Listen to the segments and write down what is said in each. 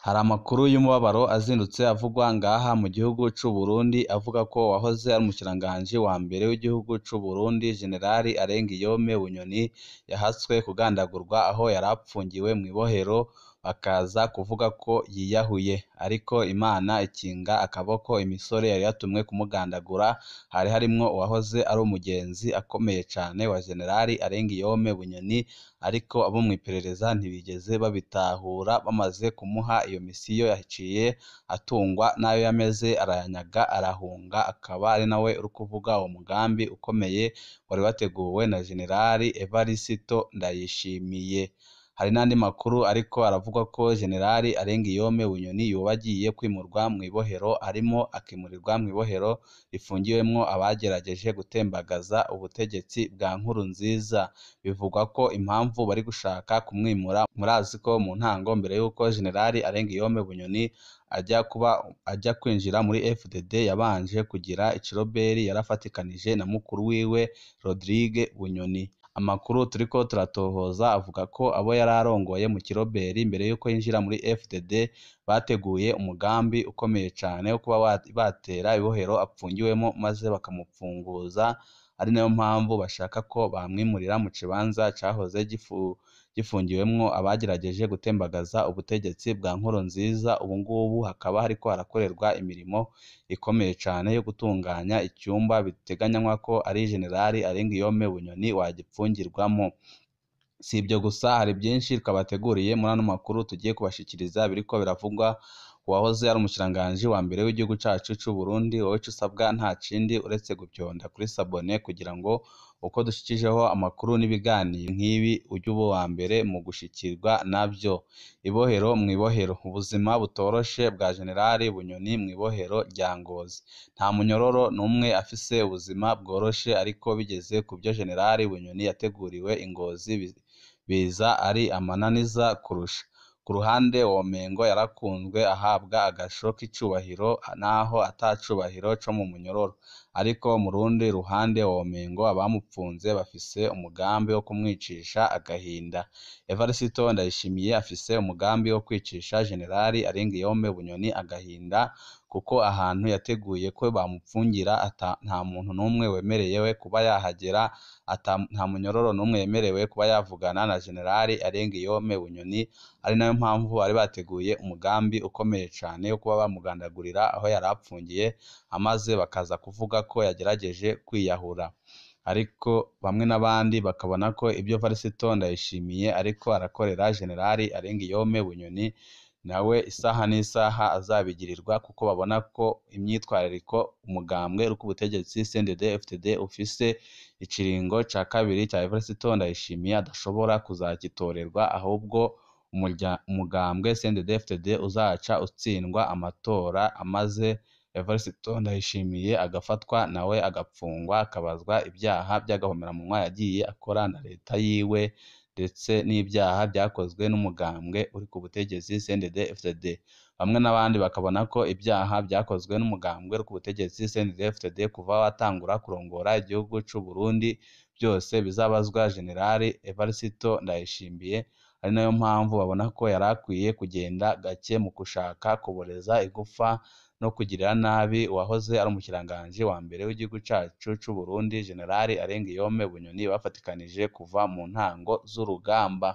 Hari amakuru y'umubabaro azindutse avugwa ngaha mu gihugu c'u Burundi avuga ko uwahoze ari umushikiranganji wa mbere w'igihugu c'u Burundi Generali Arengiyome Bunyoni yahatswe kugandagurwa aho yari apfungiwe mw'ibohero, bakaza kuvuga ko yiyahuye, ariko Imana ikinga akaboko imisore yari yatumwe kumugandagura. Hari harimwo uwahoze ari umugenzi akomeye cane wa Generali Arengiyome Bunyoni, ariko abo mw'iperereza ntibigeze babitahura. Bamaze kumuha iyo misiyo yaciye atungwa n'ayo yameze arayanyaga arahunga, akaba ari nawe uri kuvuga uwo mugambi ukomeye wari wateguwe na Generali Evariste Ndayishimiye. Hari n'andi makuru ariko aravuga ko Generali Arengiyome Bunyoni yoba agiye kwimurwa mw'ibohero, arimo akimurirwa mw'ibohero rifungiwemwo abagerageje gutembagaza ubutegetsi bwa Nkurunziza. Bivugwa ko impamvu bari gushaka kumwimura, murazi ko mu ntango mbere y'uko Generali Arengiyome Bunyoni ajya kwinjira muri FDD yabanje kugira iciroberi yarafatikanije na mukuru wiwe Rodrigue Bunyoni. Amakuru turiko turatohoza avuga ko abo yari arongoye mu kiroberi mbere y'uko yinjira muri FDD bateguye umugambi ukomeye cane wo kuba batera ibohero apfungiwemo maze bakamupfunguza, ari nayo mpamvu bashaka ko bamwimurira mu kibanza cahoze gifungiwemwo abagerageje gutembagaza ubutegetsi bwa Nkurunziza. Ubu ngubu hakaba hariko harakorerwa imirimo ikomeye cane yo gutunganya icyumba biteganywa ko ari Generali Arengiyome Bunyoni wagipfungirwamo. Si ibyo gusa, hari byinshi twabateguriye muri ano makuru tugiye kubashikiriza biriko biravugwa uwahoze ari umushikiranganji wa mbere w'igihugu cacu c'u Burundi. Wowe ico usabwa nta kindi uretse gupyonda kuri sabone kugira ngo uko dushikijeho amakuru n'ibiganiro nk'ibi ujye uba uwa mbere mu gushikirwa navyo. Ibohero mw'ibohero, ubuzima butoroshe bwa Generali Bunyoni mw'ibohero rya Ngozi. Nta munyororo n'umwe afise ubuzima bworoshe, ariko bigeze ku vyo Generali Bunyoni yateguriwe i Ngozi biza ari amananiza kurusha. Ku ruhande womengo yarakunzwe ahabwa agasho k'icubahiro naho ata cubahiro co mu munyororo, ariko mu rundi ruhande womengo abamupfunze bafise umugambi wo kumwicisha agahinda. Evariste Ndayishimiye afise umugambi wo kwicisha Generali Arengiyome Bunyoni agahinda, kuko ahantu yateguye ko bamupfungira nta muntu n'umwe wemerewe kuba yahagera, nta munyororo n'umwe yemerewe kuba yavugana na Generali Arengiyome Bunyoni, ari nayo mpamvu bari bateguye umugambi ukomeye cane wo kuba bamugandagurira aho yari apfungiye, amaze bakaza kuvuga ko yagerageje kwiyahura. Ariko bamwe n'abandi bakabona ko ibyo Evariste Ndayishimiye ariko arakorera Generali Arengiyome Bunyoni nawe isaha n'isaha azabigirirwa, kuko babona ko imyitwarariko umugambwe uri ku butegetsi CNDD-FDD ufise ikiringo ca kabiri ca Evariste Ndayishimiye adashobora kuzagitorerwa, ahubwo umugambwe CNDD-FDD uzaca utsindwa amatora, amaze Evariste Ndayishimiye agafatwa nawe agapfungwa, akabazwa ibyaha by'agahomeраmunwa yagiye akora na leta yiwe, ndetse n'ibyaha byakozwe n'umugambwe uri ku butegetsi CNDD-FDD. Bamwe n'abandi bakabona ko ibyaha byakozwe n'umugambwe uri ku butegetsi CNDD-FDD kuva watangura kurongora igihugu c'u Burundi byose bizabazwa Generali Evariste Ndayishimiye, ari nayo mpamvu babona ko yari akwiye kugenda gake mu gushaka kuboreza igufa no kugirira nabi uwahoze ari umushikiranganji wa mbere w'igihugu cacu c'u Burundi Generali Arengiyome Bunyoni bafatikanije kuva mu ntango z'urugamba.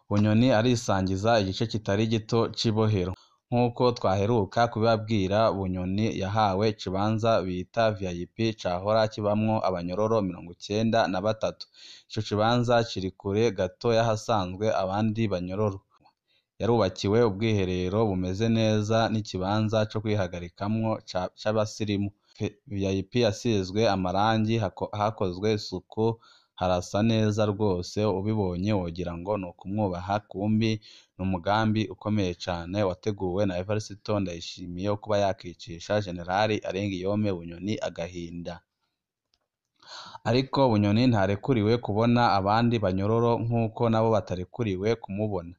Bunyoni arisangiza igice kitari gito c'ibohero. Nk'uko twaheruka kubibabwira, Bunyoni yahawe ikibanza bita VIP cahora kibamwo abanyororo 93. Ico kibanza kiri kure gato y'ahasanzwe abandi banyororo. Yarubakiwe ubwiherero bumeze neza n'ikibanza co kwihagarikamwo c'abasirimu. VIP yasizwe amarangi, hakozwe isuku, harasa neza rwose, ubibonye wogira ngo ni ukumwubaha, kumbi ni umugambi ukomeye cane wateguwe na Evariste Ndayishimiye wo kuba yakicisha Generali Arengiyome Bunyoni agahinda. Ariko Bunyoni ntarekuriwe kubona abandi banyororo nk'uko nabo batarekuriwe kumubona.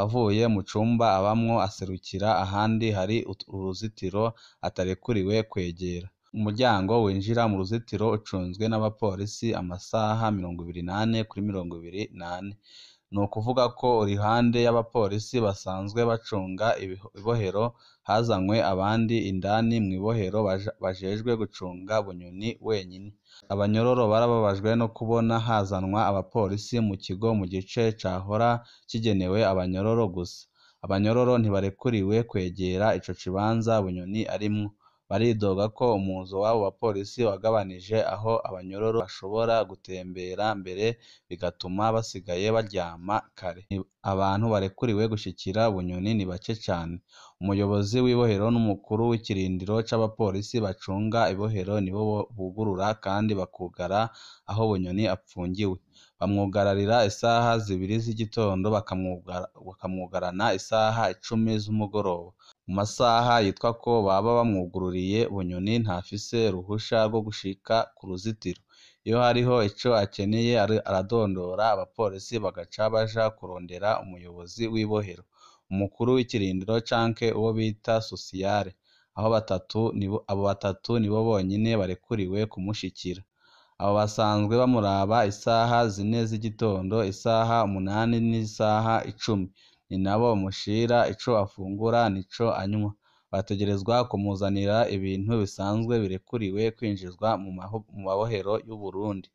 Avuye mu cumba abamwo aserukira ahandi hari uruzitiro atarekuriwe kwegera. Umuryango winjira mu ruzitiro ucunzwe n'abapolisi amasaha 24 kuri 24. Ni ukuvuga ko iruhande y'abapolisi basanzwe bacunga ibohero hazanywe abandi indani mw'ibohero bajejwe gucunga Bunyoni wenyine. Abanyororo barababajwe no kubona hazanwa abapolisi mu kigo mu gice cahora kigenewe abanyororo gusa. Abanyororo ntibarekuriwe kwegera ico kibanza Bunyoni arimwo. Baridoga ko umuzo w'abo bapolisi wagabanije aho abanyororo bashobora gutembera mbere bigatuma basigaye baryama kare. Abantu barekuriwe gushikira Bunyoni ni bake cane. Umuyobozi w'ibohero n'umukuru w'ikirindiro c'abapolisi bacunga ibohero nibo bugurura kandi bakugara aho Bunyoni apfungiwe. Bamwugararira isaha 2 z'igitondo bakamwugarana isaha 10 z'umugoroba. Mu masaha yitwa ko baba bamwugururiye, Bunyoni ntafise uruhusha rwo gushika ku ruzitiro. Iyo hariho ico akeneye aradondora, abapolisi bagaca baja kurondera umuyobozi w'ibohero, umukuru w'ikirindiro canke uwo bita sosiyare. Abo batatu nibo bonyene barekuriwe kumushikira. Abo basanzwe bamuraba isaha 4 z'igitondo, isaha 8 n'isaha 10. Ni nabo bamushira ico afungura n'ico anywa. Bategerezwa kumuzanira ibintu bisanzwe birekuriwe kwinjizwa mu mabohero y'Uburundi.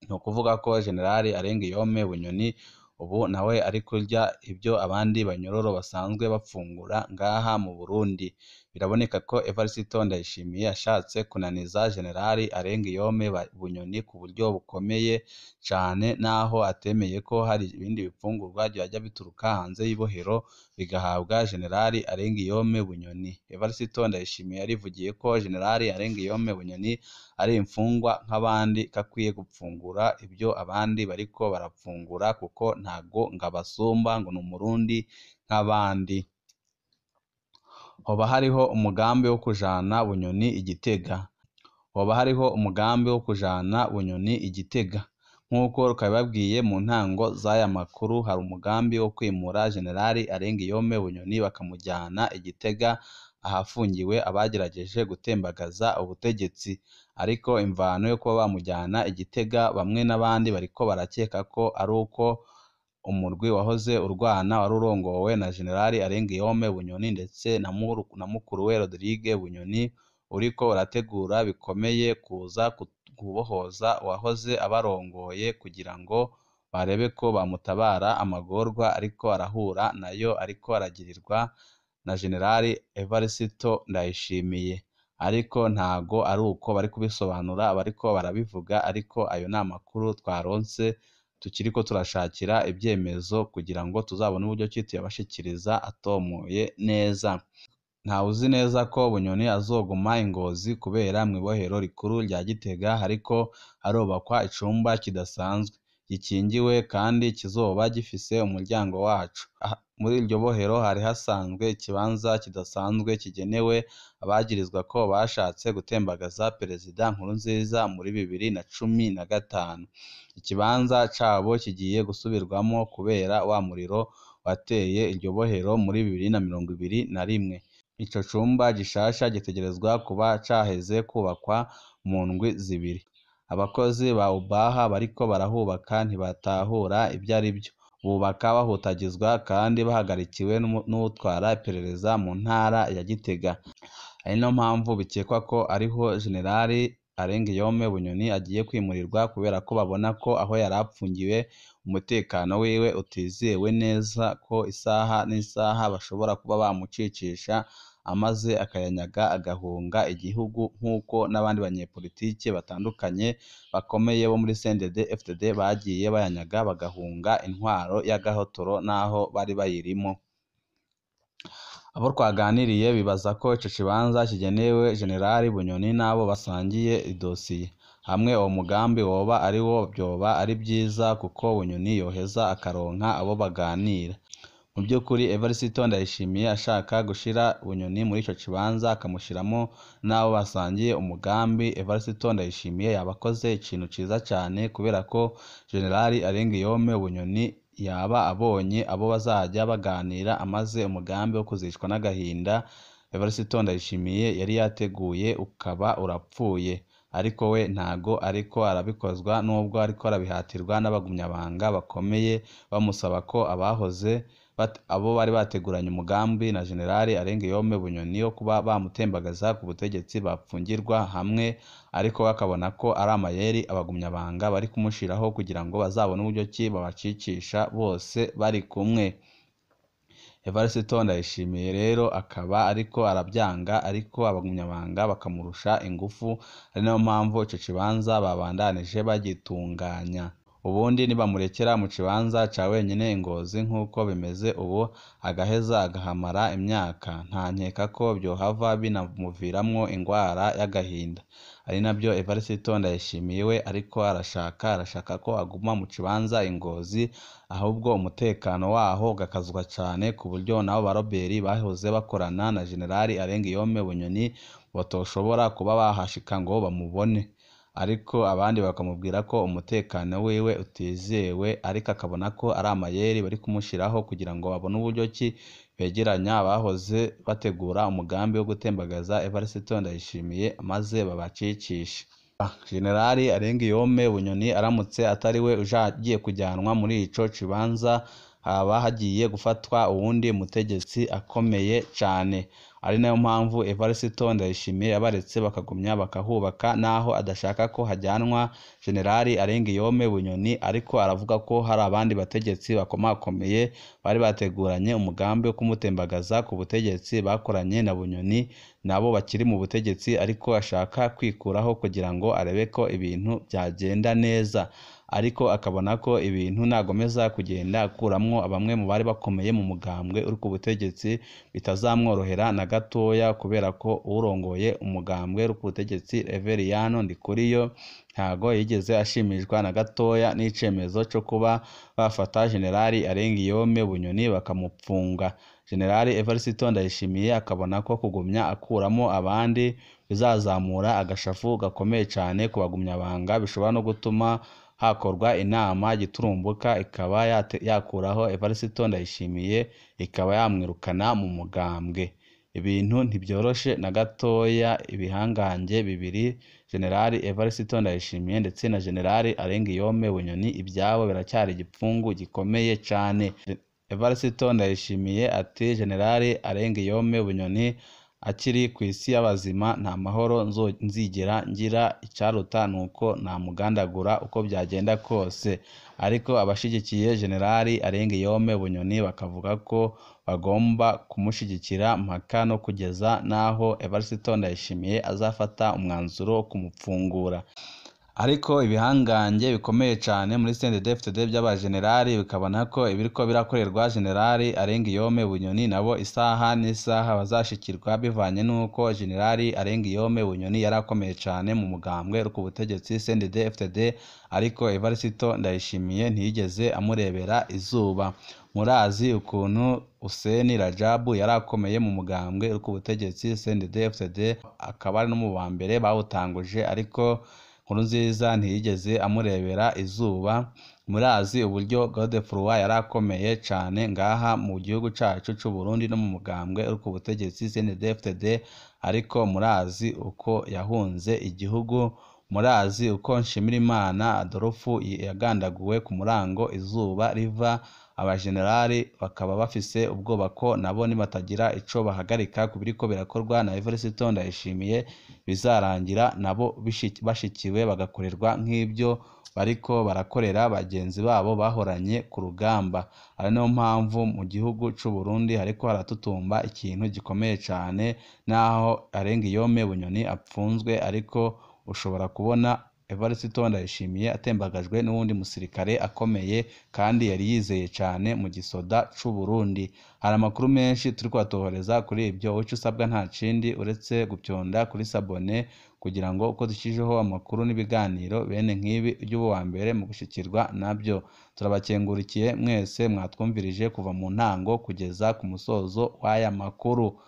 Ni ukuvuga ko Generali Arengiyome Bunyoni ubu nawe ari kurya ibyo abandi banyororo basanzwe bafungura ngaha mu Burundi. Biraboneka ko Evariste Ndayishimiye yashatse kunaniza Generali Arengiyome Bunyoni ku buryo bukomeye cane, naho atemeye ko hari ibindi bifungurwa byajya bituruka hanze y'ibohero bigahabwa Generali Arengiyome Bunyoni. Evariste Ndayishimiye yarivugiye ko Generali Arengiyome Bunyoni ari imfungwa nk'abandi, ko akwiye gupfungura ibyo abandi bariko barapfungura kuko ntago ngabasumba, ngo ni umurundi nk'abandi. Hoba hariho umugambi wo kujana Bunyoni i Gitega. Hoba hariho umugambi wo kujana Bunyoni i Gitega. Nk'uko twabibabwiye mu ntango z'aya makuru, hari umugambi wo kwimura Generali Arengiyome Bunyoni bakamujyana i Gitega ahafungiwe abagerageje gutembagaza ubutegetsi. Ariko imvano yo kuba bamujyana i Gitega, bamwe n'abandi bariko barakeka ko ari uko umurwi wahoze urwana wari urongowe na Generali Arengiyome Bunyoni ndetse na mukuru we Rodrigue Bunyoni uriko urategura bikomeye kuza kubohoza uwahoze abarongoye kugira ngo barebe ko bamutabara amagorwa ariko arahura nayo ariko aragirirwa na Generali Evariste Ndayishimiye. Ariko ntago ari uko bari kubisobanura, abariko barabivuga, ariko ayo ni amakuru twaronse tukiriko turashakira ibyemezo kugira ngo tuzabone uburyo ki tuyabashikiriza atomoye neza. Ntawuzi neza ko Bunyoni azoguma i Ngozi kubera mw'ibohero rikuru rya Gitega hariko harubakwa icumba kidasanzwe gikingiwe kandi kizoba gifise umuryango waco. Muri iryo bohero hari hasanzwe ikibanza kidasanzwe kigenewe abagirizwa ko bashatse gutembagaza Perezida Nkurunziza muri 2015. Ikibanza cabo kigiye gusubirwamo kubera wa muriro wateye iryo bohero muri 2021. Ico cumba gishasha gitegerezwa kuba caheze kubakwa mu ndwi 2. Abakozi ba Ubaha bariko barahubaka ntibatahura ivyo ari vyo. Bubaka bahutagizwa kandi bahagarikiwe n'uwutwara iperereza mu ntara ya Gitega. Ari no mpamvu bikekwa ko ariho Generali Arengiyome Bunyoni agiye kwimurirwa, kubera ko babona ko aho yari apfungiwe umutekano wiwe utizewe neza, ko isaha n'isaha bashobora kuba bamucicisha amaze akayanyaga agahunga igihugu, nk'uko n'abandi banyepolitike batandukanye bakomeye bo muri CNDD FDD bagiye bayanyaga bagahunga intwaro y'agahotoro n'aho bari bayirimo. Abo twaganiriye bibaza ko ico kibanza kigenewe Generali Bunyoni n'abo basangiye idosiye. Hamwe uwo mugambi woba ari wo, vyoba ari vyiza kuko Bunyoni yoheza akaronka abo baganira. Mu by'ukuri Evariste Ndayishimiye ashaka gushira Bunyoni muri ico kibanza akamushiramo n'abo basangiye umugambi, Evariste Ndayishimiye yaba akoze ikintu ciza cane, kubera ko Generali Arengiyome Bunyoni yaba abonye abo bazajya baganira amaze umugambi wo kuzicwa n'agahinda Evariste Ndayishimiye yari yateguye ukaba urapfuye. Ariko we ntago ariko arabikozwa, nubwo ariko arabihatirwa n'abagumyabanga bakomeye bamusaba ko abahoze abo bari bateguranye umugambi na Generali Alengiyome Bunyoni wo kuba bamutembagaza ku butegetsi bapfungirwa hamwe, ariko bakabona ko ari amayeri abagumyabanga bari kumushiraho kugira ngo bazabone uburyo ki babacicisha bose bari kumwe. Evariste Ndayishimiye rero akaba ariko arabyanga, ariko abagumyabanga bakamurusha ingufu, ari nayo mpamvu ico kibanza babandanije bagitunganya. Ubundi nibamurekera mu kibanza ca wenyine i Ngozi nk'uko bimeze ubu, agaheza agahamara imyaka, nta nkeka ko byohava binamuviramwo ingwara y'agahinda. Ari nabyo Evariste Ndayishimiye we ariko arashaka ko aguma mu kibanza i Ngozi, ahubwo umutekano waho ugakazwa cane ku buryo nabo ba Robert bahoze bakorana na Generali Alengiyome Bunyoni batoshobora kuba bahashika ngo bamubone. Ariko abandi bakamubwira ko umutekano wiwe utizewe, ariko akabona ko ari amayeri bari kumushiraho kugira ngo babone uburyo ki begeranya abahoze bategura umugambi wo gutembagaza Evariste Ndayishimiye maze babacicishe. Generali Alengiyome Bunyoni aramutse atari we ugiye kujyanwa muri ico kibanza, haba hagiye gufatwa uwundi mutegetsi akomeye cane. Ari nayo mpamvu Evariste Ndayishimiye yabaretse bakagumya bakahubaka, naho adashaka ko hajyanwa Generali Alengiyome Bunyoni, ariko aravuga ko hari abandi bategetsi bakomakomeye bari bateguranye umugambi wo kumutembagaza ku butegetsi bakoranye na Bunyoni, nabo bakiri mu butegetsi, ariko ashaka kwikuraho kugira ngo arebe ko ibintu byagenda neza. Ariko akabona ko ibintu nagomeza kugenda akuramwo bamwe mu bari bakomeye mu mugambwe uri ku butegetsi bitazamworohera na gatoya, kubera ko urongoye umugambwe uri ku butegetsi Reveriyano Ndikuriyo ntago yigeze ashimishwa na gatoya n'icemezo co kuba bafata Generali Alengiyome Bunyoni bakamupfunga. Generali Evariste Ndayishimiye akabona ko kugumya akuramo abandi bizazamura agashafu gakomeye cane ku bagumyabanga, bishobora no gutuma hakorwa inama giturumbuka ikaba yakuraho Evariste Ndayishimiye ikaba yamwirukana mu mugambwe. Ibintu ntibyoroshe na gatoya. Ibihangange bibiri Generali Evariste Ndayishimiye ndetse na Generali Alengiyome Bunyoni ibyabo biracyari igipfungu gikomeye cane. Evariste Ndayishimiye ati Generali Alengiyome Bunyoni akiri ku isi y'abazima nta mahoro nzigera ngira, icyaruta nuko namugandagura uko byagenda kose. Ariko abashigikiye Generali Alengiyome Bunyoni bakavuga ko bagomba kumushigikira mpaka no kugeza naho Evariste Ndayishimiye azafata umwanzuro wo kumupfungura. Ariko ibihangange bikomeye cane muri CNDD-FDD by'abagenerali bikabona ko ibiriko birakorerwa Generali Alengiyome Bunyoni nabo isaha n'isaha bazashikirwa, bivanye n'uko Generali Alengiyome Bunyoni yarakomeye cane mu mugambwe uri ku butegetsi CNDD-FDD, ariko Evariste Ndayishimiye ntiyigeze amurebera izuba. Murazi ukuntu Hussein Rajabu yarakomeye mu mugambwe uri ku butegetsi CNDD-FDD, akaba ari no mu ba mbere bawutanguje, ariko Nkurunziza ntiyigeze amurebera izuba. Murazi uburyo Godefroid yarakomeye cane ngaha mu gihugu cacu c'u Burundi no mu mugambwe uri ku butegetsi CNDD-FDD, ariko murazi uko yahunze igihugu. Murazi uko Nshimirimana Adolphe yagandaguwe ku murango izuba riva, abagenerali bakaba bafise ubwoba ko nabo nibatagira ico bahagarika ku biriko birakorwa na Evariste Ndayishimiye bizarangira nabo bashikiwe bagakorerwa nk'ibyo bariko barakorera bagenzi babo bahoranye ku rugamba. Ari nayo mpamvu mu gihugu c'u Burundi hariko haratutumba ikintu gikomeye cane, naho Alengiyome Bunyoni apfunzwe, ariko ushobora kubona Evariste Ndayishimiye atembagajwe n'uwundi musirikare akomeye kandi yari yizeye cane mu gisoda c'u Burundi. Hari amakuru menshi turi kubatohoreza kuri ibyo, ico usabwa nta kindi uretse gupyonda kuri sabone kugira ngo uko dushijeho amakuru n'ibiganiro bene nk'ibi ujye uba uwa mbere mu gushikirwa nabyo. Turabakengurikiye mwese mwatwumvirije kuva mu ntango kugeza ku musozo w'aya makuru.